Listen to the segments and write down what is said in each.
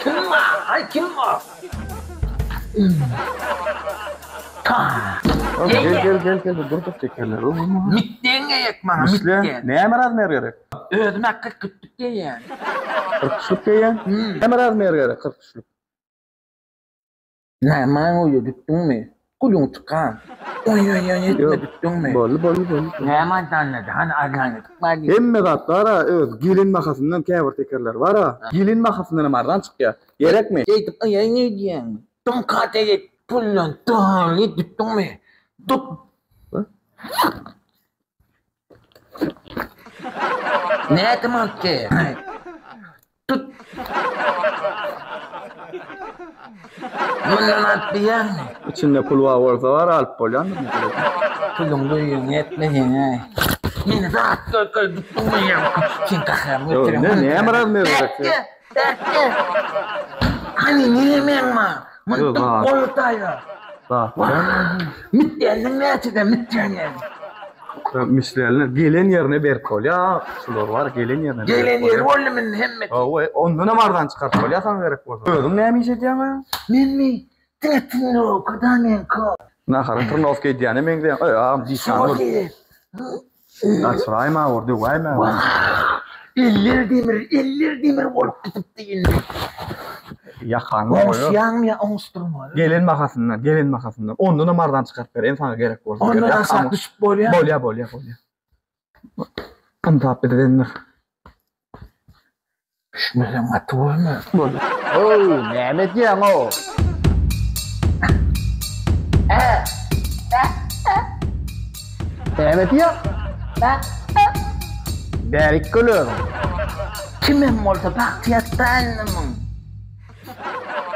Kim bar? Aý kim bar? Gel gel gel gel dur dur tekerler. Mitden gerek maňa mitden. Näme razmer gerek? Özüme 40 üçlük geýýän. 40 üçlük geýýän? Näme razmer gerek 40 üçlük? Näme oýa gitdiňmi? Gülüň çykan. Oý oý oý etme gitdiňmi? Boldy boldy boldy. Näme aýdanlady? Hany aýdan edip. Hemme zat bar-a öz gelin bahasyndan käbir tekerler bar-a. Gelin bahasyndan hem arzan çykýar. Gerekmi? Şeýdip aýaýyn öýdýäňmi? Dymka degip puldan doly gitdiňmi? Tut. Nädip alyp Tut. Mundan alyp bilýäňmi? Içinde pul bar bolsa bar alyp bolýandyr. Puluň duýuň etmeseň-ä. Meni zat görkez tutduňmy ýa? Sen gaharymy götereň. Ne näme razmer gerek? Bäkge, bäkge. Hany nämäň bar? Muny tut goýutaýa. Zat. Mitýändiň näçede mitýän. Mislerini gelen ýerine berip bolýar. Şular bar, gelen ýerine. Gelen ýeri boldy mindi hemme. Hawa, ondan hem arzan çykaryp bolýar saňa gerek bolsa. Özüň näme iş edýäň a? Menmi? Diňe trenirovka da meňki. Nahara trenirovka edýäne meňzeýäň. Eý, agam, dişaň bol. Gaçyraýma bor, döwäýme. Eller demir, eller demir bolup gidipdi indi. Ýakaňy Oňuşýaňmy ýa oňuşdyrmaly? Gelen bahasyndan, gelen bahasyndan. Ondan hem arzan çykaryp bereýin saňa gerek bolsa. Ondan aşak düşüp bolýar. Bolýar, bolýar, bolýar. Ynsap bizidendir. Düşmeseň gaty bolmaz. Bolýar. Ow, näme edýäň-ow? Näme diýýäň? Bärik gel özüň. Kimem bolsa bagtyýar dälmi?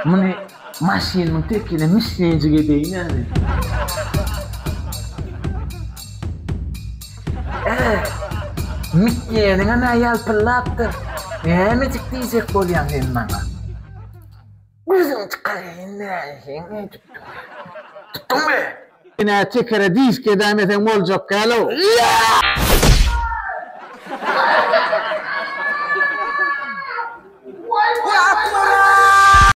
Muny maşynyň tekine mişlenjik edeýin häzir. Äh, mitýeniňem-ä ýalpyldapdyr. Nämejik diýjek bolýaň sen maňa? Gözüňi çykaraýyn nähili tutduň? Tutduňmy? Ine, tekere disk edäýmeseň boljak däl-ow.